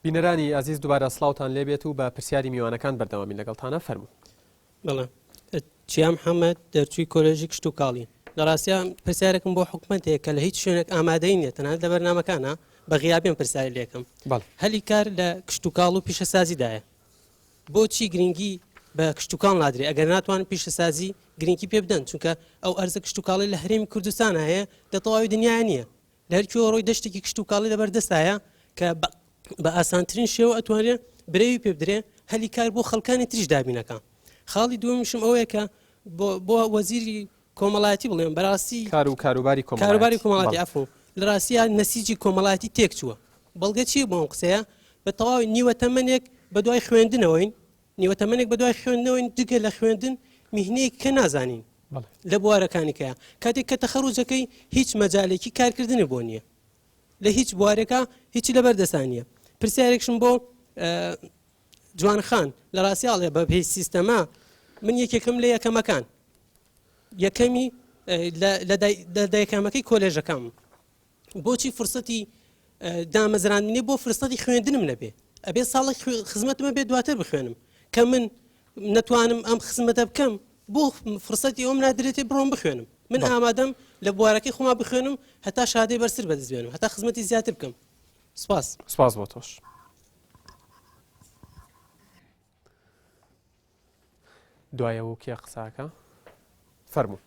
بینەرانی ئازیز دوبارە سڵاوتان لێبێت و بە پرسیاری میوانەکان بەردەوامین لەگەڵتانە فەرموو. بەڵێ چیا محەممەد دەرچووی کۆلێژی کشتوکاڵی لە ڕاستیا پرسیارێکم بۆ حکومەت هەیە کە لە هیچ شوێنێک ئامادەی نییە تەنانەت لە بەرنامەکانە بە غیابیم پرسیاری لێکەم بەڵێ. هەلی کار لە کشتوکاڵ و پیشەسازیدایە بۆچی گرنگی بە کشتوکاڵ نادرێ ئەگەر ناتوان پیشەسازی گرنگی پێ بدەن چونکە ئەو ئەرزە کشتوکاڵی لە هەرێمی کوردستانە هەیە لە تەواوی دنیا نییە لە هەر کوێوە ڕۆی دەشتێکی کشتوکاڵی لەبەر دەستایە کە بە ئاسانترین شێوە ئەتوانرێ برەوی پێ بدرێ هەلی کار بۆ خەڵکانی تریش دابینەکە خاڵی دووەمیشم ئەوەیە کە بۆ وەزیری کۆمەڵایەتی بڵێم بەڕاستی کار و کاروباری کۆمەڵایەتی کاروباری کۆمەڵاتی عەفو لە ڕاستیا نەسیجی کۆمەڵایەتی تێک چووە بەڵگە چییە بۆ ئەم قسەیە بە تەواوی نیوە تەمەنێک بە دوای خوێندنەوەین نیوە تەمەنێک بە دوای خوێندنەوەین جگە لە خوێندن میهنەیەک کە نازانین لە بوارەکانی کە کاتێک کە تەخەروجەکەی هیچ مەجالێکی کارکردنی بۆ نییە لە هیچ بوارێکە هیچی لەبەر دەسانە پرسیارێکشم بۆ جوان خان لە ڕاستی ئەڵێ بە پێی سیستەمە من یەکێکم لە یەکەمەکان یەکەمی لە دایکامەکەی کۆلێژەکەم بۆچی فرسەتی دامەزراندنی بۆ فرسەتی خوێندنم نەبێ ئەبێ ساڵە خزمەتمە بێ دواتر بخوێنم کە من نەتوانم ئەم خزمەتە بکەم بۆ فرسەتی ئەوم نادرێتێ بڕۆم بخوێنم من ئامادەم لە بوارەکەی خۆما بخوێنم هەتا شادەی بەرزتر بەدەست بێنم هەتا خزمەتی زیاتر بکەم سپاس سپاس بۆ تۆش. دوایەوە کێ قساکە فەرموو.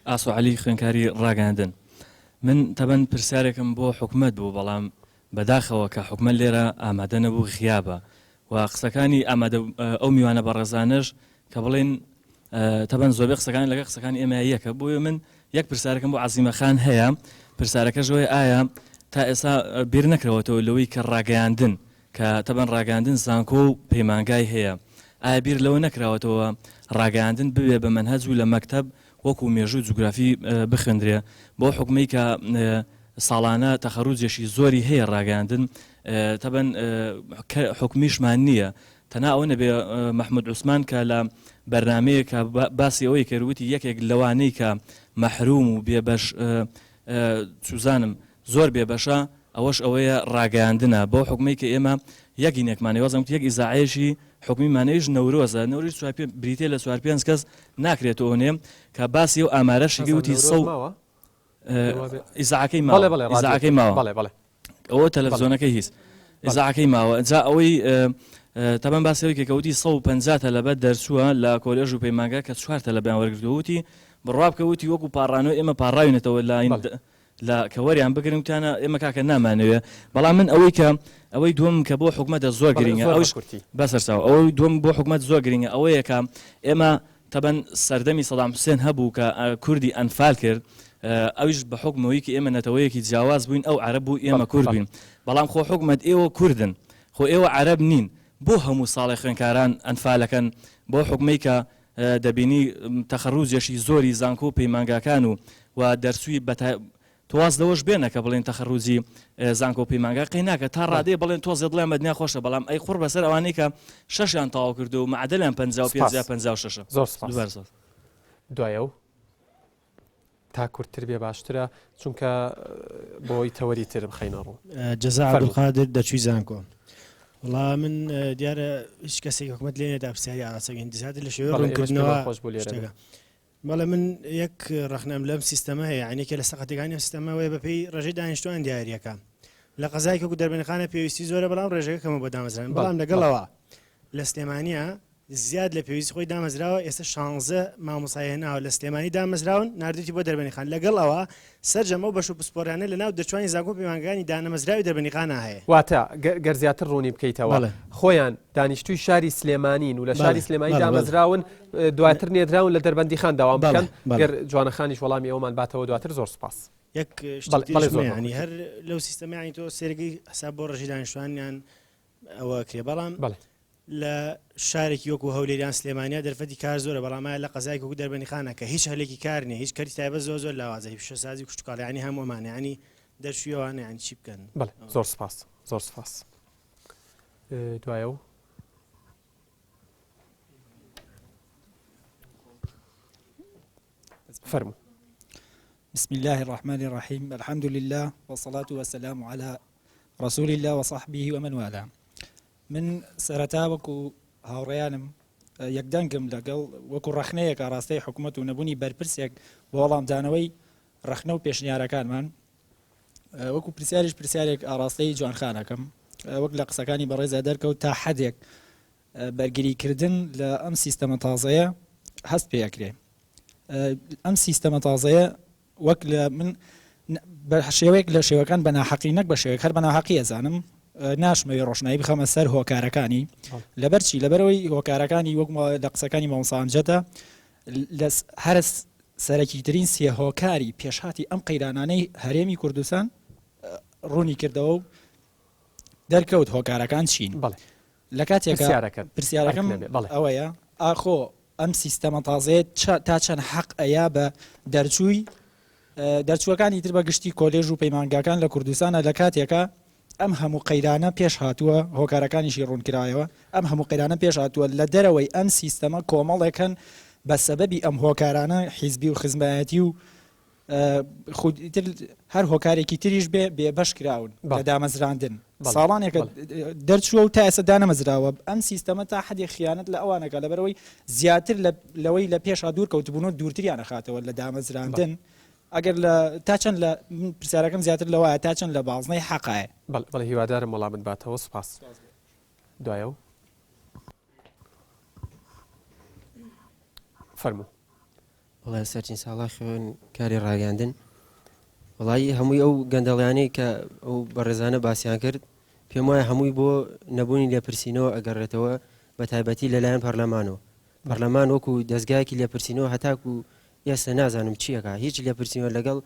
ئاسۆ عەلی خوێنکاری ڕاگەیاندن من تەبەن پرسیارێکم بۆ حکومەت بوو بەڵام بەداخەوە کە حکومەت لێرە ئامادە نەبوو غیابە و قسەکانی ئامادە ئەو میوانە بەڕێزانەش کە بڵێن تەبەن زۆربەی قسەکان لەگەڵ قسەکانی ئێمە یەکە بۆیە من یەک پرسیارەکەم بۆ عەزیمە خان هەیە پرسیارەکەش ئەوەیە ئایا تا ئێستا بیر نەکرەوەتەوە لەوەی کە ڕاگەیاندن کە تەبەن ڕاگەیاندن زانکۆ و پەیمانگای هەیە ئایا بیر لەوە نەکراوەتەوە ڕاگەیاندن ببێ بە مەنهەج و لە مەکتەب وەکو مێژوو جوگرافی بخوێندرێ بەو حوکمەی کە ساڵانە تەخەروجێکی زۆری هەیە ڕاگەیاندن تەبەن حکومیشمان نییە تەنها ئەوە نەبێ مەحمود عوسمان کە لە بەرنامەیەکا باسی ئەوەی کرد وتی یەکێک لەوانەی کە مەحروم و بێبەش چوزانم زۆر بێبەشە ئەوەش ئەوەیە ڕاگەیاندنە بەو حوکمەی کە ئێمە یەک ینێکمان هەیە وازم یەک ئیزاعەیەکی حکومیمان هەیە ئەویش نەورۆزە نەورۆز چوار پێ بریتیە لە چوار پێنج کەس ناکرێتەوە نێ کە باسی ئەو ئامارەشی نازانم وتی نەورۆز سەو ماوە؟ ئیزاعەکەی ماوە بەڵێ بەڵێ ڕادیۆ ئیزاعەکەی ماوە بەڵێ بەڵێ ئەوە تەلەفزیۆنەکەی هیچ ئیزاعەکەی ماوە جا ئەوەی تەبەن باسی ئەوەی کە وتی 150 تەلەبە دەرچووە لە کۆلێژ و پەیمانگا کە چوار تەلەبەیان وەرگرتووە وتی بڕوا بکە وتی وەکو پاڕانەوە ئێمە پاڕاوینەتەوە لە لە کە وەریان بگرن وتیانە ئێمە کاکە نامانەوێ بەڵام من ئەوەی کە ئەوەی دووەم کە بۆ حکومەتە زۆر گرنگە ئەوش بەسەرچاو ئەوەی دووەم بۆ حکومەت زۆر گرنگە ئەوەیە کە ئێمە تەبەن سەردەمی سەدام حوسێن هەبوو کە کوردی ئەنفال کرد ئەویش بە حوکمەوەی کە ئێمە نەتەوەیەکی جیاواز بووین ئەو عەرەب بوو ئێمە کورد بووین بەڵام خۆ حکومەت ئێوە کوردن خۆ ئێوە عەرەب نین بۆ هەموو ساڵێ خوێنکاران ئەنفالەکەن بۆ حکومەی کە دەبینی تەخەروجێکی زۆری زانکۆ و پەیمانگاکان و و دەرچووی بە تۆ واز لەوەش بێنە کە بڵێن تەخەروجی زانکۆ و پەیمانگا قەی ناکە تا ڕادەیە بڵێن تۆزێ دڵیان بە دنیا خۆشە بەڵام ئەی قوڕ بەسەر ئەوانەی کە شەشیان تەواو کردو و مەعەدەلیان 55 یا سپاس 56 زۆر سپاس دووبارە سپاس. دوای ئەو تا کورتتر بێ باشترە چونکە بۆی تەوەری تر بخەینە ڕوو. جەزا فەرموو. عەبدولقادر دەرچووی زانکۆ. وەڵا من دیارە هیچ کەسێکی حکومەت لێ نەدا پرسیاری ئاراستەکەین زیاتر لە شێوەی بەڵێ ئێمەش ڕوونکردنەوە پێمان خۆش بوو لێرە بێ. شتەکە. بەڵێ من یەک ڕەخنەم لەم سیستەمە هەیە یعنی کە لە سەقەتەکانی ئەم سیستەمە وەیە بەپێی ڕێژەی دانیشتوان دیاریەکە لە قەزای وەکو دەربەندیخانە پێویستی زۆرە بەڵام ڕێژەکە کەمە بۆ دامەزران بەڵام لەگەڵەوە لە سلێمانیا زیاد لە پێویستی خۆی دامەزراوە ئێستا شانزە مامۆستای هێناوە لە سلێمانی دامەزراون ناردویتی بۆ دەربەنیخان لەگەڵ ئەوە سەرجەم ئەو بەش و پسپۆڕیانە لە ناو دەرچوانی زانکۆ و پەیمانگاکانی دانەمەزراوی دەربەنیخانە هەیە. واتە گەر زیاتر ڕوونی بکەیتەوە بەڵێ. خۆیان دانیشتووی شاری سلێمانین و لە شاری بەڵێ سلێمانی بەڵێ بەڵێ. دامەزراون دواتر نێردراون لە دەربەندیخان داوام بەڵێ بکەن بەڵێ. گەر جوانەخانیش وەڵامی ئەوەمان باتەوە دواتر زۆر سوپاس. یەک شتی بەڵێ بەڵێ تریشم زۆر هەیە بە یانی کورتی. هەر لەو سیستەمە یانی تۆ سەیرەکەی حساب بۆ ڕێژەی دانیشتوانیان ئەوە ئەکرێ بەڵام بەڵێ. لە شارێکی وەکو هەولێر یان سلێمانیا دەرفەتی کار زۆرە بەڵام ئایا لە قەزایەکی وەکو دەربەندیخانە کە هیچ هەلێکی کار نییە هیچ کەرتی تایبەت زۆر زۆر لاوازە هی پیشەسازی و کشتوکاڵ یانی هەموو ئەمانە یانی دەرچووی ئەوانە یانی چی بکەن؟ بەڵێ زۆر سپاس زۆر سپاس دوای ئەو فەرموو. بسم الله الرحمن الرحیم الحمد لله والصلاة والسلام على رسول الله وصحبه ومن والاه. من سەرەتا وەکو هاوڕێیانم یەکدەنگم لەگەڵ وەکو ڕەخنەیەک ئاڕاستەی حکومەت و نەبوونی بەرپرسێک بۆ وەڵامدانەوەی ڕەخنە و پێشنیارەکانمان وەکو پرسیاریش پرسیارێک ئاڕاستەی جوانخانەکەم وەک لە قسەکانی بەڕێزا دەرکەوت تا حدێک بەرگریکردن لە ئەم سیستەمە تازەیە هەست پێکرێ ئەم سیستەمە تازەیە وەک لە من بە شێوەیەک لە شێوەکان بە ناحەقی نەک بە شێوەیەک هەر بە ناحەقی ئەزانم ناشمەوێ ڕۆشنایی بخەمە سەر هۆکارەکانی لەبەر چی لەبەرەوەی هۆکارەکانی وەک لە قسەکانی مامۆستا ئەمجەدە لە هەرە سەرەکیترین سێ هۆکاری پێشهاتی ئەم قەیرانانەی هەرێمی کوردستان ڕوونی کردەوە و دەرکەوت هۆکارەکان چین بەڵێ لە کاتێکا پرسیارەکەت پرسیارەکەم ئەرک نەبێ بەڵێ. ئەوەیە ئاخۆ ئەم سیستەمە تازەیە تا چەند حەق ئەیا بە دەرچووی دەرچووەکانی تر بە گشتی کۆلێژ و پەیمانگاکان لە کوردستانە لە کاتێکا ئەم هەموو قەیرانە پێش هاتووە هۆکارەکانیشی ڕوونکرایەوە ئەم هەموو قەیرانە پێش هاتووە لە دەرەوەی ئەم سیستەمە کۆمەڵێک هەن بە سەبەبی ئەم هۆکارانە حیزبی و خزمایەتی و خود ئیتر هەر هۆکارێکی تریش بێ بێبەش کراون لە دامەزراندن ساڵانێکە دەرچووە و تا ئێستا دانەمەزراوە ئەم سیستەمە تا حەدێک خیانەت لە ئەوانەکە لەبەرەوەی زیاتر لەوەی لە پێشا دوور کەوتبوون و دوورتریان ئەخاتەوە لە دامەزراندن ئەگەر لە تا چەند لە پرسیارەکەم زیاتر لەوایە تا چەند لە بازنەی حەقایە بەڵێ هیوادارم وەڵامت باتەوە سوپاس دوایەوە فەرموو. بەڵێ سەرچین ساڵا خوێن کاری ڕاگەاندن وڵی هەمووی ئەو گەندەڵیانەی کە ئەو بەڕێزانە باسییان کرد پێم وایە هەمووی بۆ نەبوونی لێپرسینەوە ئەگەڕێتەوە بە تایبەتی لەلایەن پەرلەمانەوە پەرلەمان وەکو دەستگایەکی لێپرسینەوە هەتاکو ئێستا نازانم چیەکە هیچ لێپرسینەوە لەگەڵ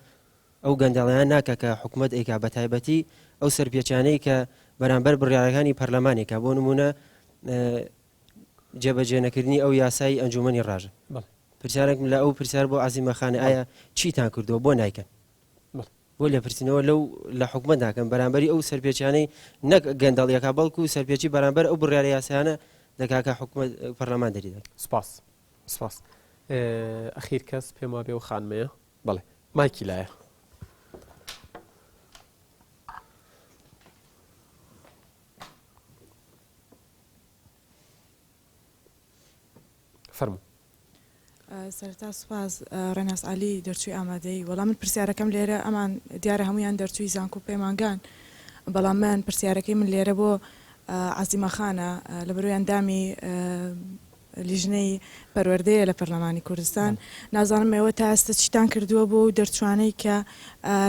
ئەو گەندەڵیان ناکە کە حکوومەت ئەیکا بە تایبەتی ئەو سەرپێچانەی کە بەرامبەر بڕیارەکانی پەرلەمانێکە بۆ نمونە جێبەجێنەکردنی ئەو یاسای ئەنجومەنی ڕاژە. پرسیارێکم لە ئەو پرسیار بۆ عەزیمە خانە ئایا چیتان کردووە بۆ نایکەن؟ بۆ لێپرسینەوە لەو لە حکومەت ناکەن بەرامبەری ئەو سەرپێچیانەی نەک گەندەڵیەکە بەڵکو سەرپێچی بەرامبەر ئەو بڕیارە یاسایانە دەکا کە حکومەت پەرلەمان دەری دەکات. سپاس سپاس ئەخیر کەس پێم وابێ ئەو خانمەیە بەڵێ مایکی لایە. فەرموو. سەرەتا سوپاس ڕێناس عەلی دەرچووی ئامادەیی وەڵام من پرسیارەکەم لێرە ئەمان دیارە هەمویان دەرچووی زانکۆ پەیمانگان بەڵام من پرسیارەکەی من لێرە بۆ عەزیمە خانە لە بەرەوەی ئەندامی لیژنەی پەروەردەیە لە پەرلەمانی کوردستان نازانم ئێوە تا ئێستا چیتان کردووە بۆ دەرچوانەی کە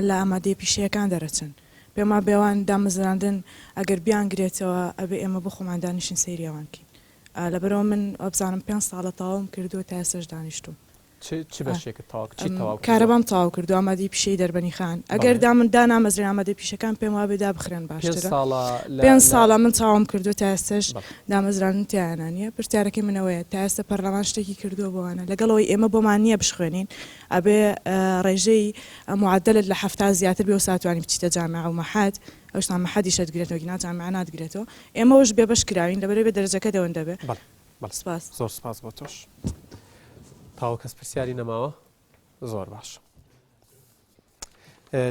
لە ئامادەی پیشەیەکان دەرەچن پێم وابێ ئەوان دامەزراندن ئەگەر بیانگرێتەوە ئەبێ ئێمە بۆ خۆمان دانیشین سەیری ئەوان بکەین لەبەرئەوە من وابزانم پێنج ساڵە تەواوم کردووە تا ئێستاش دانیشتووم. چ چ بەشێکت تەواو چیت تەواو کردووە؟ کارەبام تەواو کردووە ئامادەی پیشەی دەربەنیخان ئەگەر بەڵێ. دامن دانامەزرێن ئامادەی پیشەکان پێم وابێ دابخرێن پێنج باشترە ساڵە لە پێنج لە ساڵە من تەواوم کردووە تا ئێستاش بەڵێ. دامەزراندن تیایانا نییە پرسیارەکەی من ئەوەیە تا ئێستا پەرلەمان شتێکی کردووە بۆ ئەوانە لەگەڵ ئەوەی ئێمە بۆمان نییە بشخوێنین ئەبێ ڕێژەی معدلت لە 70 زیاتر بێ و ساتوانی بچیتە جامعە و مەحەد ئەوشتا مەحەدیش ئەتگرێتەوە گینا جامعە ناتگرێتەوە ئێمە وەش بێبەش کراوین لەبەرئەوەی بێ دەرەجەکەت ئەوەندە بێ بەڵێ بەڵێ سپاس. زۆر سپاس بۆ تۆش. تاوە کەس پرسیاری نەماوە زۆر باش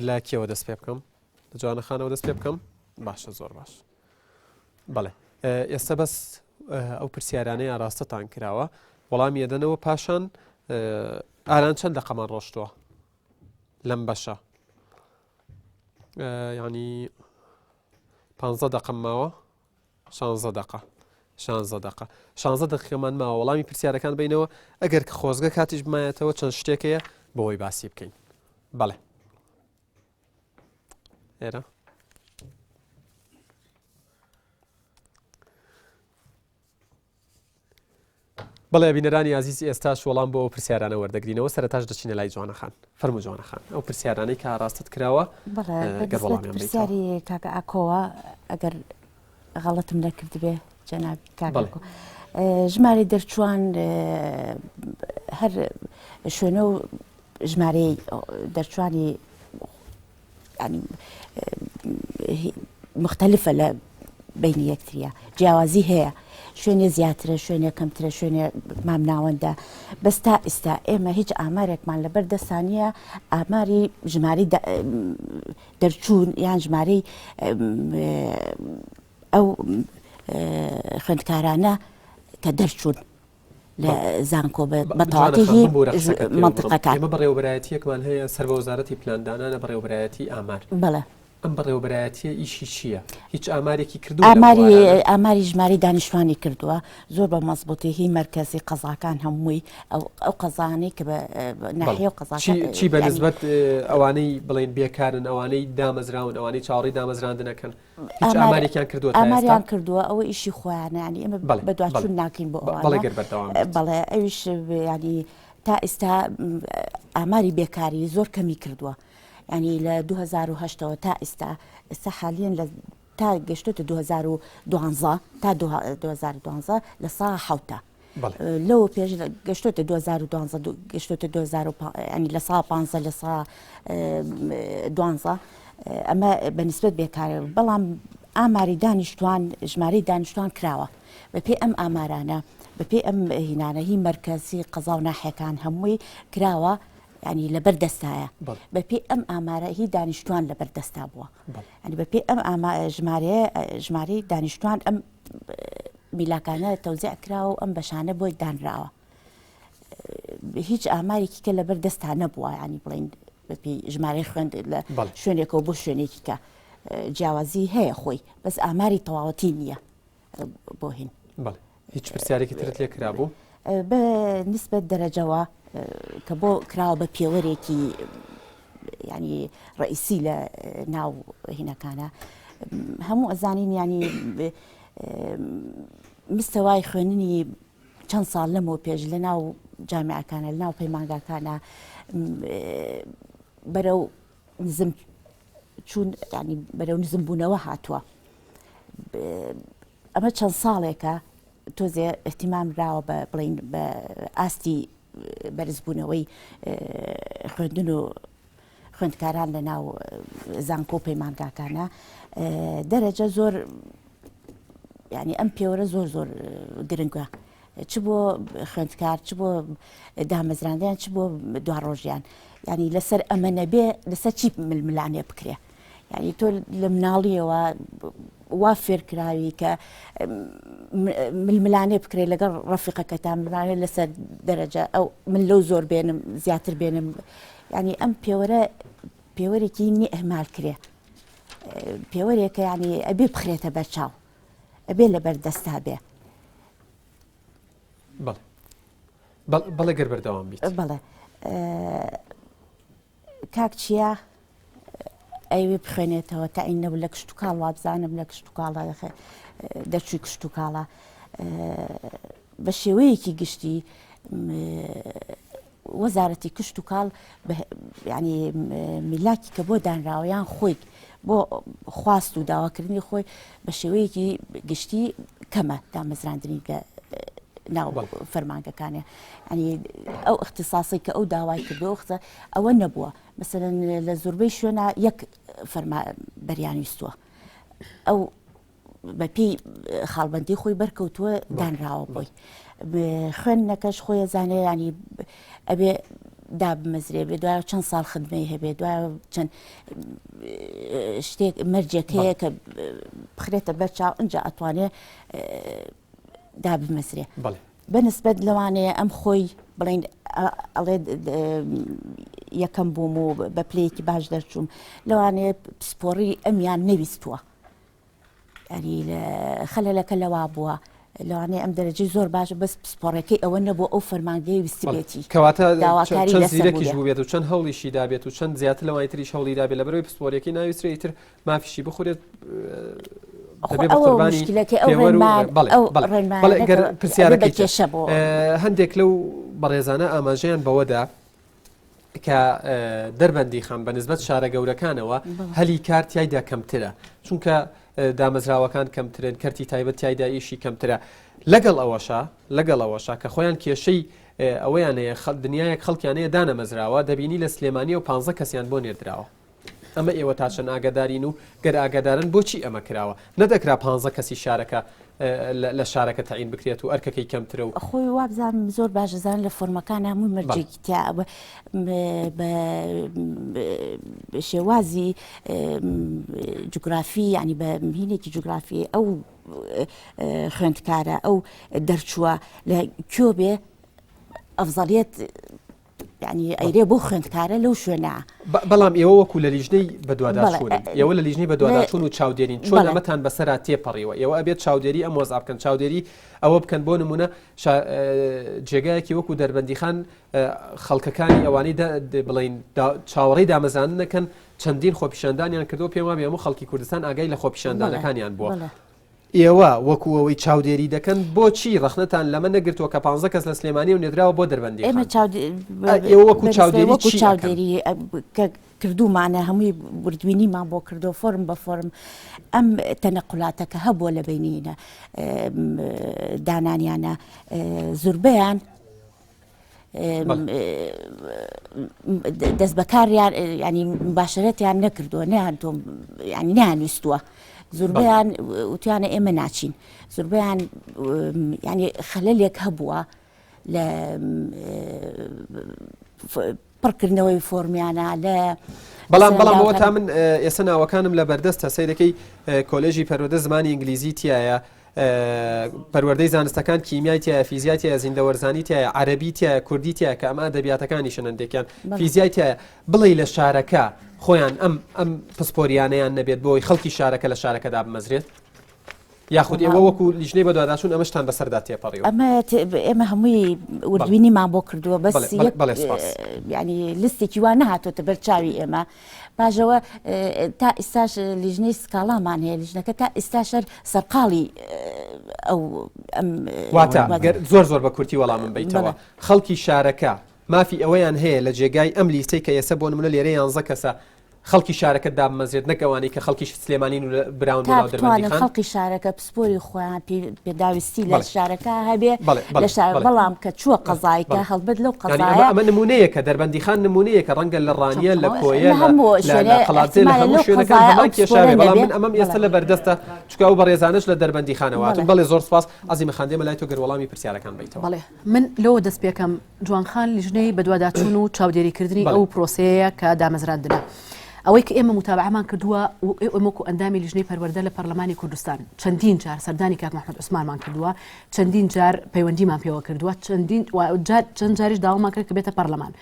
لە کێوە دەست پێ بکەم لە جوانە خانەوە دەست پێ بکەم باشە زۆر باش بەڵێ ئێستا بەس ئەو پرسیارانەی ئاراستەتان کراوە وەڵامی یەدەنەوە پاشان ئاران چەند دەقەمان ڕۆشتووە لەم بەشە ینی پ دەقەم ماوە شانزە دەقە شانزە دەقە شانزە دقیقەمان ماوە وەڵامی پرسیارەکان بینەوە ئەگەر کە خۆزگە کاتیش بمایەتەوە چەند شتێکەیە بۆی باسی بکەین بەڵێ ئێرە بەڵێ بینەرانی ئازیز ئێستاش وەڵام بۆ ئەو پرسیارانە وەردەگرینەوە سەرەتاش دەچینە لای جوانە خان فەرموو جوانە خان ئەو پرسیارانەی کە ئاراستەت کراوە بەڵێ گەر وەڵامیان بەیتەوە. پرسیاری کاکە ئاکۆوە ئەگەر غەڵەتم نەکردبێ جەنابی کاک بەڵێ. ئاکۆ ژمارەی دەرچووان هەر شوێنە و ژمارەی دەرچوانی یانی مختلفە لە بینی یەکتریە جیاوازی هەیە شوێنێ زیاترە شوێنێ کەمترە شوێنێ مامناوەندە بەس تا ئیستا ئێمە هیچ ئامارێکمان لەبەر دەستانیە ئاماری ژماری دەرچوون یان ژمارەی ئەو. خوێندکارانە کە دەرچوون لە زانکۆ بە تەواوەتی هی مەنتیقەکان. ئێمە بەڕێوەبەرایەتییەکمان هەیە سەر بە وەزارەتی پلاندانانە بەڕێوەبەرایەتی ئامار. بەڵێ. ئەم بەڕێوەبەرایەتییە ئیشی چییە؟ هیچ ئامارێکی کردووە لەم بوارانە؟ ئاماری ژمارەی دانیشتوانی کردووە زۆر بە مەزبووتی هی مەرکەزی قەزاکان هەمووی ئەو قەزانەی کە بە ناحیە و قەزاکان چی بە نسبەت ئەوانەی بڵێن بێکارن ئەوانەی دامەزراون ئەوانەی چاوەڕێی دامەزراندنەکەن هیچ ئامارێکیان کردووە تا ئێستا؟ ئاماریان کردووە ئەوە ئیشی خۆیانە یانی ئێمە بەدواچوون ناکەین بۆ ئەوانە. بەڵێ گەر بەردەوام بیت. بەڵێ ئەویش یانی تا ئێستا ئاماری بێکاری زۆر کەمی کردووە ینی لە 2010ەوە تا ئێستا ئێستا حالیان لە تا گەشتۆتە 2012 تا 2012 لە سا حوتە لەوە پێش گەشتۆتە 2012 گەشتۆتە 2000 ینی لە سا 15 لە سا دوانزە ئەمە بە نسبەت بێکارە بەڵام ئاماری دانیشتوان ژمارەی دانیشتوان کراوە بەپێ ئەم ئامارانە بەپێ ئەم هینانە هی مەرکەزی قەزا و ناحیەکان هەمووی کراوە ینی لەبەر دەستایە بەپێی ئەم ئامارە هی دانیشتوان لەبەر دەستا بووە ینی بەپێی ئەم ژمارەیە ژمارەی دانیشتوان ئەم میلاکانە تەوزیع کراوە و ئەم بەشانە بۆی دانراوە هیچ ئامارێکی کە لەبەر دەستا نەبووە ینی بڵین بەپی ژمارەی خوێند لە شوێنێکەوە بۆ شوێنێکی کە جیاوازی هەیە خۆی بەس ئاماری تەواوەتی نییە بۆ هین. بەڵێ هیچ پرسیارێکی ترت لێ کرابوو؟ بە نسبەت دەرەجەوە کە بۆ کراوە بە پێوەرێکی ینی ڕئیسی لە ناو هینەکانە هەموو ئەزانین ینی مستەوای خوێننی چەند ساڵ لەمەوە پێش لە ناو جامیعەکانە لە ناو پەیمانگاکانە بەرەو نزم چوون ینی بەرەو نزم بوونەوە هاتووە ئەمە چەند ساڵێکە تۆزێ احتیمام راوە بە بڵین بە ئاستی بەرزبوونەوەی خوێندن و خوێندکاران لە ناو زانکۆ و پەیمانگاکانە دەرەجە زۆر ینی ئەم پێوەرە زۆر زۆر گرنگە چ بۆ خوێندکار چ بۆ دامەزراندیان چ بۆ دواڕۆژیان ینی لەسەر ئەمە نەبێ لەسەر چی ململانێ بکرێ یعنی تۆ لە مناڵیەوە وا فێرکراوی کە ململانێ بکرێت لەگەڵ ڕەفیقەکەتا ململانێ لەسەر دەرەجە ئەو من لەو زۆر بێنم زیاتر بێنم ینی ئەم پێوەرە پێوەرێکی نیە ئەهمال کرێ پێوەرێکە ینی ئەبێ بخرێتە بەرچاو ئەبێ لەبەر دەستا بێ. بەڵێ بەڵێ گەر بەردەوام بیت. بەڵێ کاک چیا ئەیوێ بخوێنێتەوە تەعین نەبوو لە کشتوکاڵ وابزانم لە کشتوکاڵە دەرچووی کشتوکاڵە بە شێوەیەکی گشتی وەزارەتی کشتوکاڵ ینی میلاکی کە بۆ دانراوە یان خۆی بۆ خواست و داواکردنی خۆی بە شێوەیەکی گشتی کەمە دامەزراندنی لە ناو فەرمانگەکانێ ینی ئەو اختصاصی کە ئەو داوای کردو ئەوختە ئەوە نەبووە مەسەلەن لە زۆربەی شوێنە یەک فەرما بەریان ویستووە ئەو بەپێی خاڵبندی خۆی بەرکەوتووە دانراوە بۆی خوێندنەکەش خۆی زانێ ینی ئەبێ دابمەزرێ بێ دوای چەند ساڵ خدمەی هەبێ دوای چەند شتێک مەرجێک هەیە کە بخرێتە بەرچاو ئەجا ئەتوانێ دابمەزرێ بەنسبەت لەوانەیە ئەم خۆی بڵین ئەڵێ یەکەم بووم و بە پلەیەکی باش دەرچووم لەوانەیە پسپۆڕی ئەمیان نەویستووە ینی خەلەلەکە لەوا بووە لەوانەیە ئەم دەرەجەی زۆر باشە بەس پسپۆڕەکەی ئەوە نەبوو ئەو فەرمانگەی ویستبێتی کەواتە داواکاری چەند زیرەکیش بوو بێت و چەند هەوڵیشی دابێت و چەند زیاتر لەوانی تریش هەوڵی دابێت لەبەرەوەی پسپۆریەکەی ناویسترێ ئیتر مافیشی بخورێت دەبێ بە قوربانی پێوەر و بەڵێ بەڵێ بەڵێ گەر پرسیارەکەی کێشە بۆ هەندێک لەو بەڕێزانە ئاماژەیان بەوەدا کە دەربەندیخان بە نسبەت شارە گەورەکانەوە هەلی کار تایدا کەمترە چونکە دامەزراوەکان کەمترن کەرتی تایبەت تایدا ئیشی کەمترە لەگەڵ ئەوەشە لەگەڵ ئەوەشە کە خۆیان کێشەی ئەوەیان هەیە دنیایەک خەڵکیانەیە دانەمەزراوە دەبینی لە سلێمانی و پ کەسیان بۆ نێردراوە ئەمە ئێوە تا چەند ئاگادارین و گەر ئاگادارن بۆچی ئەمە کراوە؟ نەدەکرا پانزە کەسی شارەکە لە شارەکە تەعین بکرێت و ئەرکەکەی کەمترە و. خۆی وابزانم زۆر باش دەزانن لە فۆرمەکان هەمووی مەرجێکی تیا بە شێوازی جوگرافی یانی بە هینێکی جوگرافی ئەو. خوێندکارە ئەو دەرچووە لە کوێ بێ ئەفزەڵیت یعنی ئەیرێ بۆ خوێندکارە لەو شوێنە. بەڵام ئێوە وەکو لە لیژنەی بەدواداچوون ئێوە لە لیژنەی بەدواداچوون و چاودێرین چۆن ئەمەتان بەسەرا تێپەڕیوە ئێوە ئەبێت چاودێری ئەم وەزع بکەن چاودێری ئەوە بکەن بۆ نمونە جێگایەکی وەکو دەربەندیخان خەڵکەکانی ئەوانەی بڵین چاوەڕێی دامەزراندن نەکەن چەندین خۆپیشاندانیان کردو پێم وابێ هەموو خەڵکی کوردستان ئاگای لە خۆپیشاندانەکانیان بووە. ئێوە وەکو ئەوەی چاودێری دەکەن بۆچی ڕەخنەتان لەمە نەگرتووە کە 15 کەس لە سلێمانی و نێدراوە بۆ دەربەندی ئێمە ئێوە وەکو چاودێری وەکو چاودێری کە کردومانە هەمووی وردبینیمان بۆ کردو فۆرم بە فۆرم ئەم تەنەقلاتە کە هەبووە لە بینینە دانانیانە زوربەیان دەست بەکاریان ینی باشەرەتیان نەکردووە نیان تۆ ینی نیانویستووە زوربیان وتیانە ئێمە ناچین زوربیان ینی خەلەلێک هەبووە لە پڕکردنەوەی فۆرمیانە لە بەڵام بەڵام ئەوە تا من ئێستا ناوەکانم لە بەردەستە سەیرەکەی کۆلێژی پەروەردە زمانی ئینگلیزی تایە پەروەردەی زانستەکان کیمیای تایە فیزیای تایە زیندەوەرزانی تایە عەربی تایە کوردی تایە کە ئەمە ئەدەبیاتەکانیشن هەندێکیان فیزیای تایە بڵێ لە شارەکە خۆیان ئەم ئەم پسپۆریانەیان نەبێت بۆی خەڵکی شارەکە لە شارەکەدا بمەزرێت یاخود ئێوە وەکو لیژنەی بەدواداچوون ئەمەشتان بەسەردا تێپەڕیوە؟ ئەمە ئێمە هەمووی وردبینیمان بۆ کردووە بەس ینی لیستێکی وا نەهاتۆتە بەر چاوی ئێمە پاژەوە تا ئیستاش لیژنەی سکاڵامان هەیە لیژنەکە تا ئیستاشەر سەرقاڵی ئەو واتە زۆر زۆر بە کورتی وەڵامم بیتەوە خەڵکی شارەکە مافی ئەوەیان هەیە لە جێگای ئەم لیستەی کە ئێستا بۆ نمونە لێرە یانزە کەسە خەڵکی شارەکەت دابمەزرێت نەک ئەوانەی کە خەڵکی سلێمانین و براون بۆ تا ناو بتوانن دەربەندیخان؟ خەڵکی شارەکە پسپۆری خۆیان پێ- پێداویستی لە بەڵێ. شارەکە هەبێ بەڵێ، بەڵێ، لە شار بەڵێ. بەڵام کە چووە قەزایکە بەڵێ. هەڵبەت لەو یانی ئەمە قەزایە ئەمە نمونەیەکە دەربەندیخان نمونەیەکە ڕەنگە لە ڕانیە لە چەمچەماڵ کۆیە لە لە هەموو لە لە شوێنێ قەڵادزێ لە احتمالە هەموو لەو شوێنەکان قەزایە هەمان ئەو کێشە پسپۆرە هەبێ بەڵام نەبێ من ئەمەم ئێستا بەڵێ. لە بەردەستە چونکە ئەو بەڕێزانەش لە دەربەندیخانەوە هاتوون بەڵێ. بەڵێ زۆر سوپاس عەزیمە خان دێمە لای تۆ گەر وەڵامی پرسیارەکان بەیتەوە. بەڵێ من لەوە دەست پێکەم جوان خان لیژنەی بەدواداچوون و چاودێریکردنی بەڵێ. ئەو پرۆسەیەیە کە دامەزراندنە. ئەوەی کە ئێمە موتابەعەمان کردووە و ئێمە وەکو ئەندامی لیژنەی پەروەردە لە پەرلەمانی کوردستان چەندین جار سەردانی کاک مەحمود عوسمانمان کردووە، چەندین جار پەیوەندیمان پێوە کردووە، چەندین و جار چەند جاریش داوامان کرد کە بێتە پەرلەمان.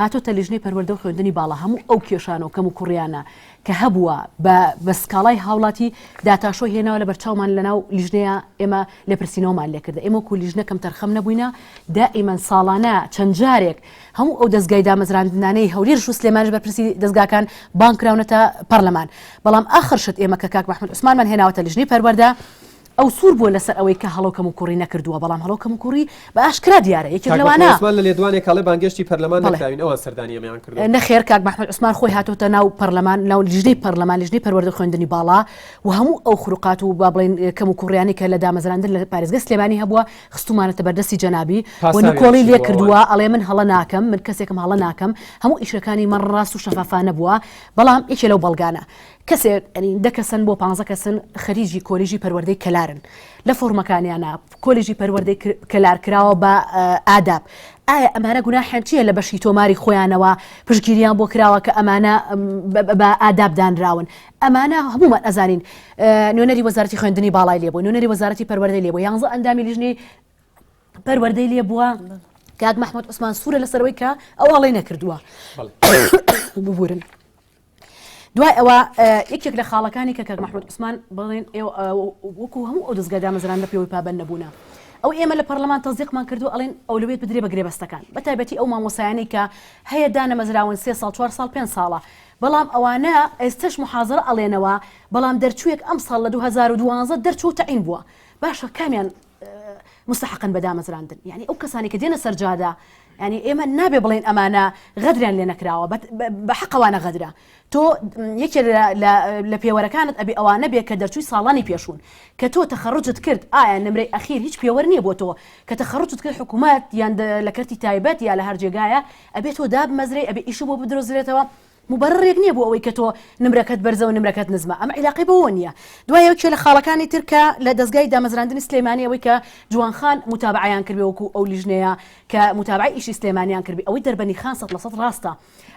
هاتۆتە لیژنەی پەروەردە و خوێندنی باڵا هەموو ئەو کێشانە و کەموکوڕیانە کە هەبووە بە بە سکاڵای هاوڵاتی داتاشۆی هێناوە لە بەرچاومان لەناو لیژنەیە ئێمە لێپرسینەوەمان لێکردە ئێمە وەکو لیژنە کەمتەرخەم نەبووینە دائیمەن ساڵانە چەند جارێک هەموو ئەو دەزگای دامەزراندنانەی هەولێرش و سلێمانیش بەرپرسی دەزگاکان بانگ کراونەتە پەرلەمان بەڵام ئاخر شت ئێمە کە کاک مەحمود عوسمانمان هێناوەتە لیژنەی پەروەردە ئەو سوور بووە لەسەر ئەوەی کە هەڵە و کەموکوڕی نەکردووە، بەڵام هەڵە و کەموکوڕی بە ئاشکرا دیارە، یەکێک کاک لەوانە. مەحمود عوسمان لە لێدوانێک ئەڵێ بانگێشتی پەرلەمان بەڵێ. نەکراوین ئەوان سەردانی ئێمەیان کردووە. نەخێر کاک مەحمود عوسمان خۆی هاتۆتە ناو پەرلەمان، ناو لیژنەی پەرلەمان، لیژنەی پەروەردە و خوێندنی باڵا و هەموو ئەو خروقات و با بڵێین کەموکوڕیانەی کە لە دامەزراندن لە پارێزگای سلێمانی هەبووە خستوومانەتە بەردەستی جەنابی و پاساویان نکۆڵی چی لێ بووە ئەوان؟ کردووە، ئەڵێ من هەڵە ناکەم، من کەسێکم هەڵە ناکەم، هەموو ئیشەکانی من ڕاست و شەفافانە بووە، بەڵام یەکێ لەو بەڵگانە. کەسێک یانی دە کەسن بۆ پانزە کەسن خەریجی کۆلیژی پەروەردەی کەلارن لە فۆرمەکانیانە کۆلیژی پەروەردەی کەلار کراوە بە ئاداب ئایا ئەمانە گوناحیان چییە لە بەشی تۆماری خۆیانەوە پشگیریان بۆ کراوە کە ئەمانە بە ئاداب دانراون ئەمانە هەمومان ئەزانین نوێنەری وەزارەتی خوێندنی باڵای لێبوو نوێنەری وەزارەتی پەروەردەی لێبوو یانزە ئەندامی لیژنەی پەروەردەی لێ بووە کاک مەحمود عوسمان سوورە لەسەرەوەی کە ئەو ئاڵی نەکردووە ببورن دوای ئەوە یەکێک لە خاڵەکانی کە کاک مەحمود عوسمان بڵێن وەکو هەموو ئەو دەزگا دامەزراندنە پێوەی پابەند نەبوونە ئەو ئێمە لە پەرلەمان تەزیقمان کردو ئەڵێن ئەولەویەت بدرێ بە گرێبەستەکان بە تایبەتی ئەو مامۆسایانەی کە هەیە دانەمەزراون سێ ساڵ چوار ساڵ پێنج ساڵە بەڵام ئەوانە ئێستش محازرە ئەڵێنەوە بەڵام دەرچوویەک ئەم ساڵ لە 2012 دەرچوو تەعین بووە باشە کامیان مستحقن بە دامەزراندن یعنی ئەو کەسانی کە دێنە سەرجادە یعنی ئێمە نابێ بڵێن ئەمانە غەدریان لێ نەکراوە بە حەقەوانە غەدرە تۆ یەکێ لە پێوەرەکانت ئەبێ ئەوانە بێ کە دەرچووی ساڵانی پێشوون کە تۆ تەخەڕجت کرد ئایا نمرەی ئەخیر هیچ پێوەر نییە بۆ تۆ کە تەخەڕجت کرد حکوومەت یان لە کەرتی تایبەت یا لە هەر جێگایە ئەبێ تۆ دابمەزرێی ئەبێ ئیش بۆ بدرۆزرێتەوە موبەرڕێک نیە بۆ ئەوەی کە تۆ نمرەکەت بەرزە و نمرەکەت نزمە ئەمە عیلاقەی بەوە نیە دوای یەکێ لە خاڵەکانی تر کە لە دەزگای دامەزراندنی سلێمانی ئەوەی کە جوان خان موتابەعەیان کردبێ وەکو ئەو لیژنەیە کە موتابەعەی ئیشی سلێمانیان کردبێ ئەوەی دەربەنی خان 100% ڕاستە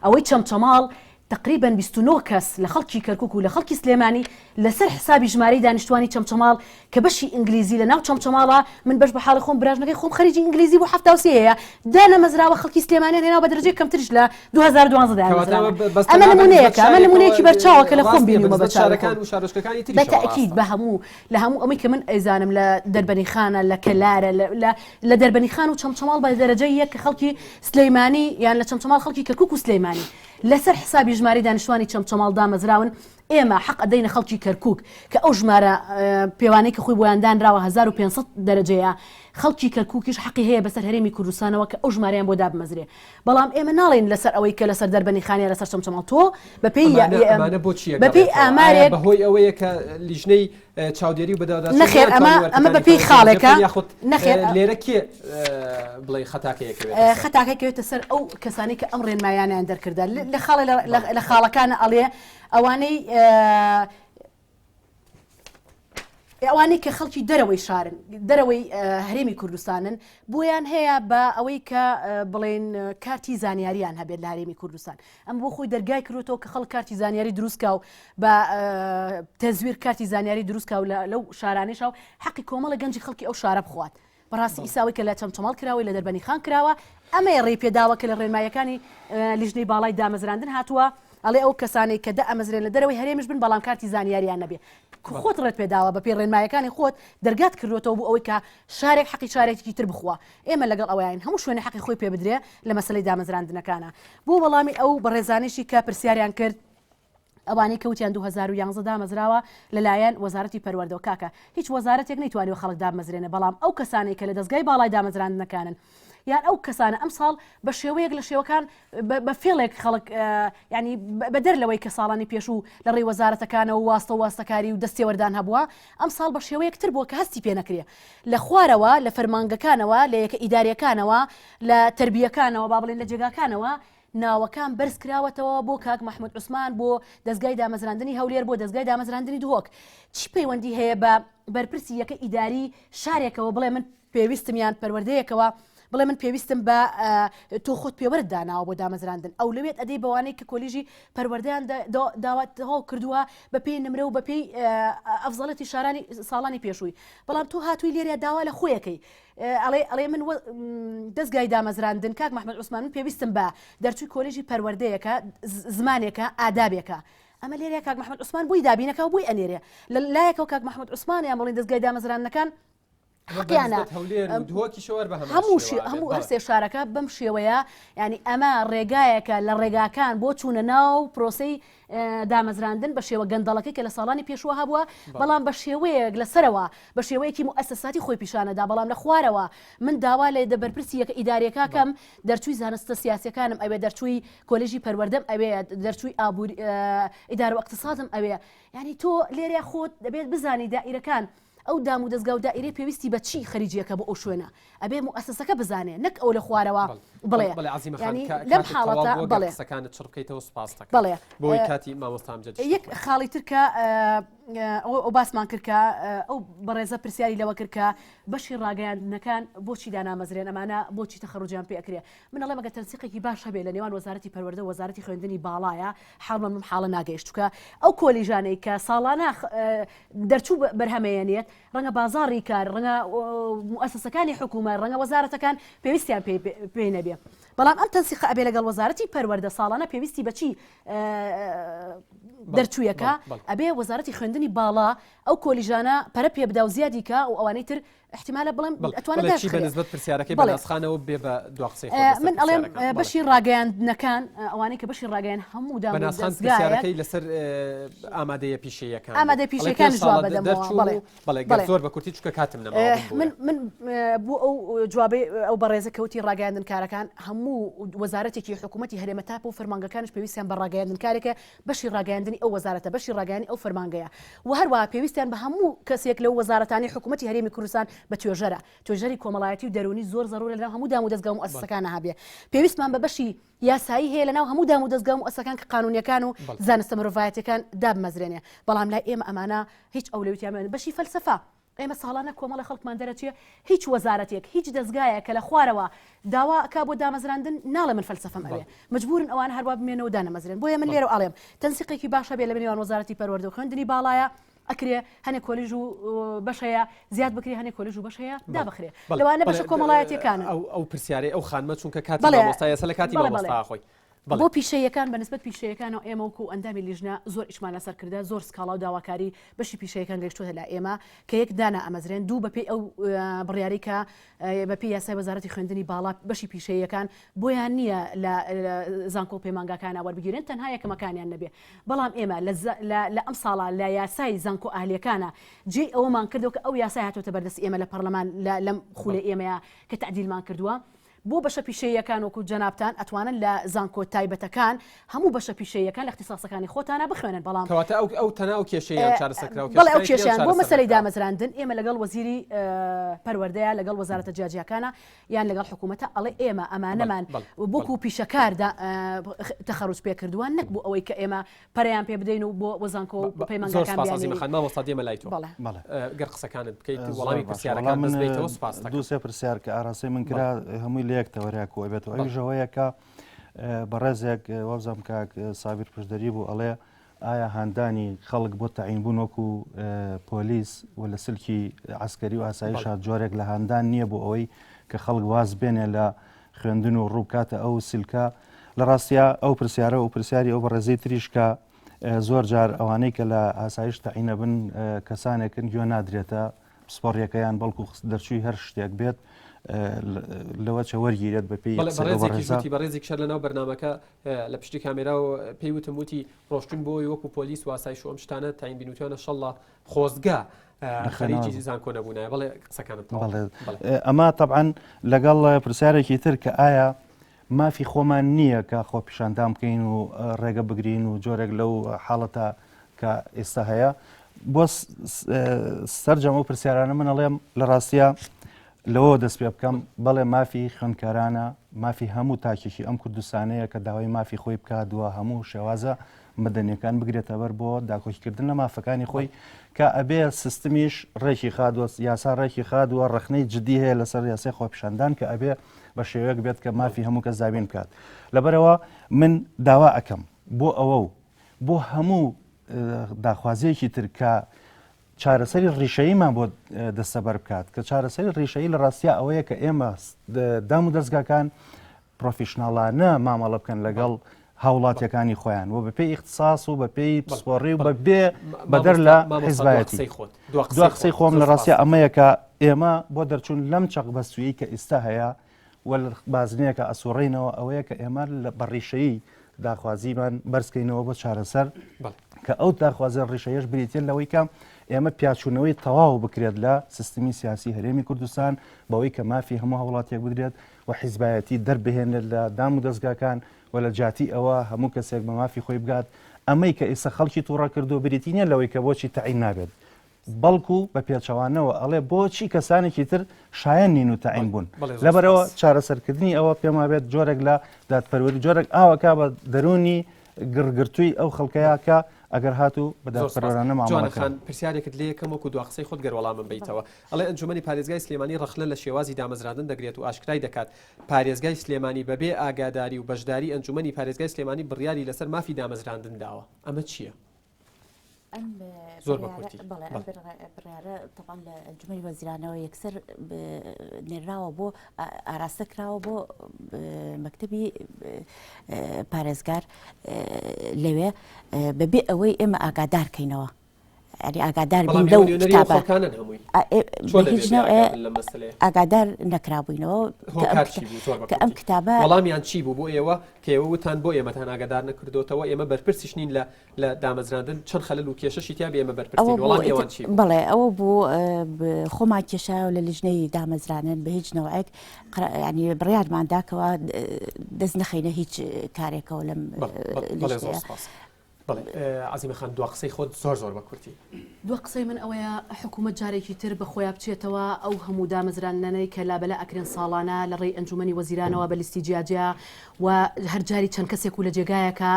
ئەوەی چەمچەماڵ. تەقریبەن 29 کەس لە خەڵکی کەرکوک و لە خەڵکی سلێمانی لەسەر حسابی ژمارەی دانیشتوانی چەمچەماڵ کە بەشی ئینگلیزی لە ناو چەمچەماڵە من بەش بە حاڵی خۆم براژنەکەی خۆم خەریجی ئینگلیزی بوو 73 هەیە دانەمەزراوە خەڵکی سلێمانیان هێناوە بە دەرەجەی کەمتریش لە 2012 دایانمەزراوە ئەمە نمونەیەکە ئەمە نمونەیەکی بەرچاوە کە لە خۆم بینیومە بە چاوی خۆم بە تەئکید بە هەموو لە هەموو ئەمەی کە من ئەیزانم لە دەربەنیخانە لە کەلارە لە لە دەربەنیخان و چەمچەماڵ بە دەرەجەی یەک کە خەڵکی سلەیمانی یان لە چەمچەماڵ خەڵکی کەرکوک و سلەیمانی لەسەر حسابی ژمارەی دانیشتوانی چەمچەماڵ دامەزراون ئێمە حەق ئەدەینە خەڵکی کەرکوک کە ئەو ژمارە پێوانەی کە خۆی بۆیان دانراوە 1500 دەرەجەیە خەڵکی کەرکوکیش حەقی هەیە بەسەر هەرێمی کوردستانەوە کە ئەو ژمارەیان بۆ دابمەزرێ بەڵام ئێمە ناڵێین لەسەر ئەوەی کە لەسەر دەربەنیخان یا لەسەر چەمچەماڵ تۆ بەپێی ئەمانە بۆ چییە بەپێی ئامارێک بەهۆی ئەوەیە کە لیژنەی چاودێری و بەدواداچوون نەخێر ئەمە ئەمە بەپێی خاڵێکە یاخود نەخێر لێرە کێ بڵێ خەتاکەی ئەکەوێتە سەر؟ خەتاکەی کەوێتە سەر ئەو کەسانەی کە ئەم ڕێنمایانیان دەرکردە لە خاڵێ لە خاڵەکانە ئەڵێ ئەوانەی ئەوانەی کە خەڵکی دەرەوەی شارن دەرەوەی هەرێمی کوردستانن بۆیان هەیە بە ئەوەی کە بڵێن کارتی زانیاریان هەبێت لە هەرێمی کوردستان ئەم بۆ خۆی دەرگای کردوەوە کە خەڵک کارتی زانیاری دروستکا و بە تەزویر کارتی زانیاری دروستکا و لەو شارانیشا و حەقی کۆمەڵە گەنجی خەڵکی ئەو شارە بخوات بەڕاستی ئیساوی کە لە چەمچەماڵ کراوەی لە دەربەنی خان کراوە ئەمەیە ڕێی پێداوە کە لە ڕێنمایەکانی لیژنەی باڵای دامەزراندن هاتووە ئەڵێ ئەو کەسانەی کە دەئەمەزرێن لە دەرەوەی هەرێمیش بن بەڵام کارتی زانیاریان نەبێ خۆت ڕێت پێداوە بە پێی ڕێنمایەکانی خۆت دەرگات کردوێتەوە بۆ ئەوەی کە شارێک حەقی شارێکی تر بخوا ئێمە لەگەڵ ئەوەین هەموو شوێنە حەقی خۆی پێ بدرێ لە مەسلەی دامەزراندنەکانە بۆ وەڵامی ئەو بەڕێزانیشی کە پرسیاریان کرد ئەوانەی کە وتیان 2011 دامەزراوە لەلایەن وەزارەتی پەروەردەوە کاکە هیچ وەزارەتێک نەیتوانیوە خەڵک دابمەزرێنێ بەڵام ئەو کەسانەی کە لە دەزگای باڵای دامەزراندنەکانن یان ئەو کەسانە ئەمساڵ بە شێوەیەک لە شێوەکان بە فێڵێک خەڵک ینی بەدەر لەوەی کە ساڵانی پێشوو لە ڕێی وەزارەتەکانەوە واستە و واستەکاری و دەستێوەردان هەبووە ئەمساڵ بە شێوەیەک تر بووە کە هەستی پێ نەکرێ لە خوارەوە لە فەرمانگەکانەوە لە یەکە ئیداریەکانەوە لە تربیەکانەوە با بڵێن لە جێگاکانەوە ناوەکان بەرز کراوەتەوە بۆ کاک مەحمود عوسمان بۆ دەزگای دامەزراندنی هەولێر بۆ دەزگای دامەزراندنی دهۆک چی پەیوەندی هەیە بە بەرپرسی یەکە ئیداری شارێکەوە بڵێ من پێویستم یان پەروەردەیەکەوە بڵێ من پێویستم بە تۆ خۆت پێوەرت داناوە بۆ دامەزراندن ئەو لەوێت ئەدەی بەوانەی کە کۆلیژی پەروەردەیان داوا تەواو کردووە بەپێی نمرە و بەپێی ئەفزەڵەتی شارانی ساڵانی پێشووی بەڵام تۆ هاتووی لێرە داوا لە خۆیەکەی ئەڵێ ئەڵێ من دەزگای دامەزراندن کاک مەحمەد عوسمان من پێویستم بە دەرچووی کۆلێژی پەروەردەیەکە زمانێکە ئادابێکە ئەمە لێرە کاک مەحمەد عوسمان بۆی دابینەکە و بۆی ئەنێرێ لە لایەکەوە کاک مەحمەد عوسمان یان بڵین دەزگای دامەزراندنەکان حەقیانە هەموو هەموو هەرسێ شارەکە بەم شێوەیە ینی ئەمە ڕێگایەکە لە ڕێگاکان بۆ چوونە ناو پرۆسی دامەزراندن بە شێوە گەندەڵەکەی کە لە ساڵانی پێشووە هەبووە، بەڵام بە شێوەیەک لە سەرەوە بە شێوەیەکی موئەسەساتی خۆی پیشانەدا، بەڵام لە خوارەوە من داوا لە بەرپرسی یەکە ئیداریەکە کەم دەرچووی زانستە سیاسیەکانم ئەوێ، دەرچووی کۆلێژی پەروەردەم ئەوێ، دەرچووی ئابووری ئیدارە و ئیقتسادم ئەوێ، یانی تۆ لێرە خۆت دەبێت بزانی دائیرەکان ئەو دام و دەزگا و دائیرەی پێویستی بە چی خەریجیەکە بۆ ئەو شوێنە ئەبێ موئەسەسەکە بزانێ نەک ئەو لە خوارەوە بڵێ بەڵێ عەزیمە خان یانی کە لەم کاتت حاڵەتە تەواو بووە گەر بەڵێ قسەکانت چڕ بکەیتەوە سوپاست دەکەم بەڵێ بۆی کاتی مامۆستا ئەمجەدیش یەک بخۆین. خاڵی تر کە ئەو ئەو باسمان کرد کە ئەو بەڕێزە پرسیاری لەوە کرد کە بەشی ڕاگەیاندنەکان بۆچی دانامەزرێن ئەمانە بۆچی تەخەروجیان پێ ئەکرێ من ئەڵێم ئەگەر تەنسیقێکی باش هەبێ لە نێوان وەزارەتی پەروەردە و وەزارەتی خوێندنی باڵایە حاڵمان بەم حاڵە ناگەیشت چونکە ئەو کۆلیژانەی کە ساڵانە دەرچوو بەرهەمەیەنێت، ڕەنگە بازاڕی کار، ڕەنگە موئەسەسەکانی حکوومەت، ڕەنگە وەزارەتەکان پێویستیان پێی پێی نەبێ. بەڵام ئەم تەنسیقە ئەبێ لەگەڵ وەزارەتی پەروەردە ساڵانە پێویستی بە چی دەرچوویەکە، ئەبێ وەزارەتی خوێندنی باڵا ئەو کۆلیژانە پەرە پێ بدا و زیادی کا و ئەوانەی تر احتیمالە بڵێم ئەتوانێت بەڵێ چی بە نسبەت پرسیارەکەی بە ناسخانەوە بێ بە دوا قسەی خۆت لەسەر من ئەڵێم پرسیارەکە. بەڵێ. بەشی ڕاگەیاندنەکان ئەوانەی کە بەشی ڕاگەیان هەموو دام بە و ناسخان دەزگایەک پرسیارەکەی لەسەر ئامادەیە پیشەییەکان بوو. ئامادە ئەڵێ پیشەکان پێنج جواب ساڵە بەدەمەوە دەرچووم بەڵێ و بەڵێ گەر بەڵێ زۆر بە کورتی چونکە کاتم نەماوە بمبورە. من من بۆ ئەو جوابەی ئەو بەڕێزە کەوتی ڕاگەیاندنکارەکان هەموو وەزارەتێکی حکوومەتی هەرێمە تاپ و فەرمانگەکانش پێویستیان بە ڕاگەیاندنکارێکە بەشی ڕاگەیاندنی ئەو وەزارەتە، بەشی ڕاگەیاندنی ئەو فەرمانگەیە و هەروەها پێویستیان بە هەموو کەسێک لەو وەزارەتانەی حکوومەتی هەرێمی کوردستان بە توێژەرە. توێژەری کۆمەڵایەتی و دەروونی زۆر زەروورە لەناو هەموو دامودەزگا و موئەسەسەکانا هەبێ. پێویستمان بە بەشی یاسایی هەیە لەناو هەموو دامودەزگا و موئەسەسەکان کە قانوونییەکان و زانستە مرۆڤایەتییەکان دابمەزرێنێ. بەڵام لای ئێمە ئەمانە هیچ ئەولەویەتیان بەشی فەلسەفە. ئێمە ساڵانە کۆمەڵە خەڵکمان دەرەچێ هیچ وەزارەتێک هیچ دەزگایەک کە لە خوارەوە داوا ئەکا بۆ دامەزراندن ناڵێ من فەلسەفەم ئەوێ مەجبورن ئەوانە هەروا بمێنەوە دانەمەزرێن بۆیە من لێرەوە ئەڵێم تەنسیقێکی باش هەبێ لە نێوان وەزارەتی پەروەردە و خوێندنی باڵایە ئەکرێ هەنێ کۆلیژ و بەش هەیە زیاد بکرێ هەنێ کۆلیژ و بەش هەیە دابخرێ لەوانە بەشە کۆمەڵایەتیەکانن. ئەو ئەو پرسیارەی ئەو خانمە چونکە کاتی مامۆستا ئێستا لە کاتی مامۆستا خۆی. بۆ پیشەیەکان بە نسبەت پیشەیەکانەوە ئێمە وەکو ئەندامی لیژنە زۆر ئیشمان لەسەر کردە زۆر سکاڵا و داواکاری بەشی پیشەیەکان گەیشتووەتە لای ئێمە کە یەک دانا ئەمەزرێن دوو بەپێی ئەو بڕیارەی کە بەپێی یاسای وەزارەتی خوێندنی باڵا بەشی پیشەیەکان بۆیان نییە لە زانکۆ و پەیمانگاکانە وەربگیرێن تەنها یەکەمەکانیان نەبێ بەڵام ئێمە لە ئەم ساڵە لە یاسای زانکۆ ئەهلیەکانە جێی ئەوەمان کردەوە کە ئەو یاسای هاتۆتە بەردەستی ئێمە لە پەرلەمان لەم خولەی ئێمەیە کە تەعدیلمان کردووە بۆ بەشە پیشەییەکان وەکو جەنابتان ئەتوانن لە زانکۆ تایبەتەکان هەموو بەشە پیشەییەکان لە اختصاصەکانی خۆتانا بخوێنن بەڵام کەواتە ئەو ئەو تەنها ئەو کێشەیان چارەسەر کراوە بەڵێ ئەو کێشەیان بۆ مەسەلەی دامەزراندن ئێمە لەگەڵ وەزیری پەروەردەیە لەگەڵ وەزارەتە جیاجیاکانە یان لەگەڵ حکوومەتە ئەڵێ ئێمە ئەمانەمان وەکو پیشەکار تەخەروج پێکردووە نەک بۆ ئەوەی کە ئێمە پەرەیان پێ بدەین و بۆ بۆ زانکۆ و پەیمانگاکان زۆر سپاس عەزیمە خان مامۆستا دێمە لای تۆ بەڵێ گەر قسەکانت بکەیت وەڵامی پرسیارەکان بەس بیتەوە سپاس دەکەم. دوو سێ پرسیار کە ئاراستەی من کرا هەمووی لە یەک تەوەریا کۆ ئەبێتەوە ئەویش ئەوەیە کە بەڕێزێک وابزانم کاک سابیر پشدەری بوو ئەڵێ ئایا هاندانی خەڵک بۆ تەعین بوون وەکو پۆلیس و لە سلکی عسکەری و ئاسایشا جۆرێک لە هاندان نییە بۆ ئەوەی کە خەڵک واز بێنێ لە خوێندن و ڕووبکاتە ئەو سلکە لە ڕاستیا ئەو پرسیارە و پرسیاری ئەو بەڕێزەی تریش کە زۆر جار ئەوانەی کە لە ئاسایش تەعینە بن کەسانێکن گوێ نادرێتە پسپۆڕیەکەیان بەڵکو دەرچووی هەر شتێک بێت لەوە چە وەرگیرێت بە پێی بەڕێزێکی بەڕێزێک شەر لەناو بەرنمەکە لە پشتی کامێرا و پێی وتم وتی ڕۆشتون بۆی وەکو پۆلیس واسایش و ئەم شتانە تاین بینوتیانە شەڵە خۆزگە خەریکی زانکۆ نەبوونایە بەڵێ قسەکانت بەڵێ ئەمە تەبعەن لەگەڵ پرسیارێکی تر کە ئایا مافی خۆمان نییە کە خۆپیشاندان بکەین و ڕێگە بگرین و جۆرێک لەو حاڵەتە کە ئێستا هەیە بۆ سەرجەم ئەو پرسیارانە من ئەڵێم لە ڕاستە لەوە دەست پێ بکەم بەڵێ مافی خوێندکارانە مافی هەموو تاکێکی ئەم کوردستانەیە کە داوای مافی خۆی بکات دووە هەموو شێوازە مەدەنیەکان بگرێتە بەر بۆ داکۆکیکردن لە مافەکانی خۆی کە ئەبێ سیستمیش ڕێکی خادوە یاسا ڕێکی خادوە ڕەخنەی جدی هەیە لەسەر یاسای خۆپیشاندان کە ئەبێ بە شێوەیەک بێت کە مافی هەموو کەس دابین بکات لەبەرەوە من داوا ئەکەم بۆ ئەوە و بۆ هەموو داخوازیەکی تر کە چارەسەری ڕیشەییمان بۆ دەستەبەر بکات کە چارەسەری ڕیشەیی لە ڕاستیا ئەوەیە کە ئێمە دام و دەستگاکان پرۆفیشناڵانە مامەڵە بکەن لەگەڵ هاوڵاتیەکانی خۆیان و بەپێی ئیختساس و بەپێی پسپۆڕی و بەبێ بەدەر لە حیزبایەتی دوا قسەی خۆم لە ڕاستیا ئەمەیە کە ئێمە بۆ دەرچوون لەم چەقبەستوویی کە ئیستا هەیە و بازنەیەکە ئەسوڕێینەوە ئەوەیە کە ئێمە بە ڕیشەیی داخوازیمان بەرزکەینەوە بۆ چارەسەر کە ئەو داخوازە ڕیشەیەش بریتە لەوەی کە ئێمە پیاچوونەوەی تەواو بکرێت لە سیستمی سیاسی هەرێمی کوردستان بەوەی کە مافی هەموو هاوڵاتیەک بدرێت و حیزبایەتی دەربهێنێت لە دام و دەزگاکان و لە جیاتی ئەوە هەموو کەسێک بە مافی خۆی بگات ئەمەی کە ئێستا خەڵکی تووڕە کردو بریتی نییە لەوەی کە بۆچی تەعین نابێت بەڵکو بە پێچەوانەوە ئەڵێ بۆچی کەسانێکی تر شایەن نین و تەعین بوون لەبەرەوە چارەسەرکردنی ئەوە پێم وابێت جۆرێک لە دادپەروەری جۆرێک ئاوەکە بە دەروونی گڕگرتووی ئەو خەڵکەیە کە ئەگەر هاتوو بە دادپەروەرانە مامەڵە خان پرسیارێکت لێ یەکەم وەکو دوا قسەی خۆت گەر وەڵامم بەیتەوە ئەڵێ ئەنجومەنی پارێزگای سلێمانی ڕەخنە لە شێوازی دامەزراندن دەگرێت و ئاشکرای دەکات پارێزگای سلێمانی بەبێ ئاگاداری و بەشداری ئەنجومەنی پارێزگای سلێمانی بڕیاری لەسەر مافی دامەزراندن داوە ئەمە چییە؟ ئەم زۆر بە کورتی بەڵێ ئەم بڕیارە تەبعەن لە ئەنجومەنی وەزیرانەوە یەکسەر نێراوە بۆ ئاراستە کراوە بۆ مەکتەبی پارێزگار لەوێ بەبێ ئەوەی ئێمە ئاگادار کەینەوە ئەری ئاگادار بین لەو کتابە هیچ ئاگادار نەکرابووینەوە کە ئەم کتابە وەڵامیان چی بوو بۆ ئێوە کە ئێوە وتان بۆ ئێمەتان ئاگادار نەکردوتەوە ئێمە بەرپرسیش نین لە لە دامەزراندن چەند خەلەل و کێشەشی تیا بێ ئێمە بەرپرسین وەڵامی ئەوان چی بوو؟ بەڵێ ئەوە بوو خۆمان کێشایەوە لە لیژنەی دامەزرانن بە هیچ نەوعێک ینی بڕیارمان دا کەوا دەست نەخەینە هیچ کارێکەوە لەم بەڵێ زۆر سپاس. بەڵێ عەزیمە خان دوا قسەی خۆت زۆر زۆر بە کورتی. دوا قسەی من ئەوەیە حکوومەت جارێکی تر بە خۆیا بچێتەوە ئەو هەموو دامەزراندنانەی کە لابەلا ئەکرێن ساڵانە لە ڕێی ئەنجومەنی وەزیرانەوە بە لیستی جیاجیا و هەر جاری چەند کەسێک و لە جێگایەکە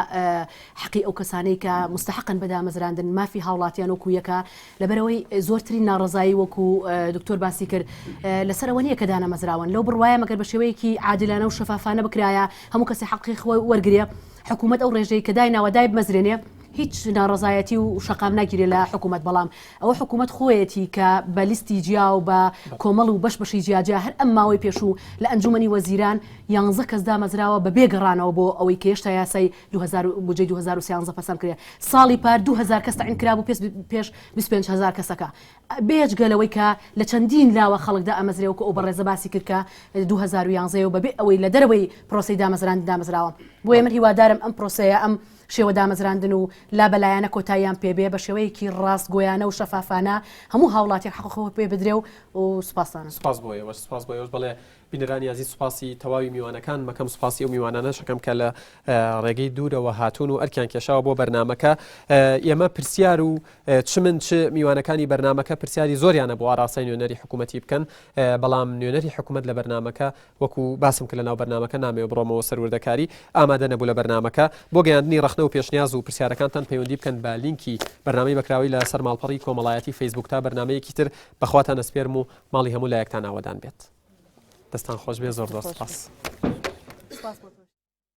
حەقی ئەو کەسانەی کە مستحقن بە دامەزراندن مافی هاوڵاتیان وەکو یەکە لەبەرئەوەی زۆرترین ناڕەزایی وەکو دکتۆر باسی کرد لەسەر ئەوە نییە کە دانەمەزراون لەو بڕوایە مەگەر بە شێوەیەکی عادلانە و شەفافانە بکرایە هەموو کەسی حەقی خۆی وەرگێ حکوومەت ئەو ڕێژەی کە دایناوە دایبمەزرێنێ هیچ ناڕەزایەتی و شەقام ناگیرێ لە حکوومەت بەڵام ئەوە حکوومەت خۆیەتی کە بە لیستی جیا و بە کۆمەڵ و بەش بەشی جیاجیا هەر ئەم ماوەی پێشوو لە ئەنجومەنی وەزیران یانزە کەس دامەزراوە بە بێ گەڕانەوە بۆ ئەوەی کە هێشتا یاسای 2000 بودجەی 2013 پەسەند کرێ ساڵی پار 2000 کەس تەعین کرابوو پێش پێش 25000 کەسەکە بێجگە لەوەی کە لە چەندین لاوە خەڵک دائەمەزرێ وەکو ئەو بەڕێزە باسی کرد کە 2011 و بەبێ ئەوەی لە دەرەوەی پرۆسەی دامەزراندن دامەزراوە بۆیە من هیوادارم ئەم پرۆسەیە ئەم شێوە دامەزراندن و لابەلایانە کۆتاییان پێ بێ بە شێوەیەکی ڕاستگۆیانە و شەفافانە هەموو هاوڵاتیەک حەقی خۆی پێ بدرێ و و سوپاستانە. سوپاس بۆ ئێوەش سوپاس بۆ ئێوەش بەڵێ بینەرانی ئازیز سوپاسی تەواوی میوانەکان مەکەم سوپاسی ئەو میوانانەش ئەکەم کە لە ڕێگەی دوورەوە هاتوون و ئەرکیان کێشاوە بۆ بەرنامەکە ئێمە پرسیار و چ من چ میوانەکانی بەرنامەکە پرسیاری زۆریانە بۆ ئاراستەی نوێنەری حکوومەتی بکەن بەڵام نوێنەری حکوومەت لە بەرنامەکە وەکو باسم کرد لە ناو بەرنامەکە نامەوێ بڕۆمەوە سەر وردەکاری ئامادە نەبوو لە بەرنامەکە بۆ گەیاندنی ڕەخنە و پێشنیاز و پرسیارەکانتان پەیوەندی بکەن بە لینکی بەرنامەی بەکراوەی لە سەر ماڵپەڕی کۆمەڵایەتی فەیسبوک تا بەرنامەیەکی تر بەخواتان ئەسپێرم و ماڵی هەموو لایەکتان ئاوەدان بێت دەستان خۆش بێ زۆر زۆر سپاس. سپاس بۆ تۆش.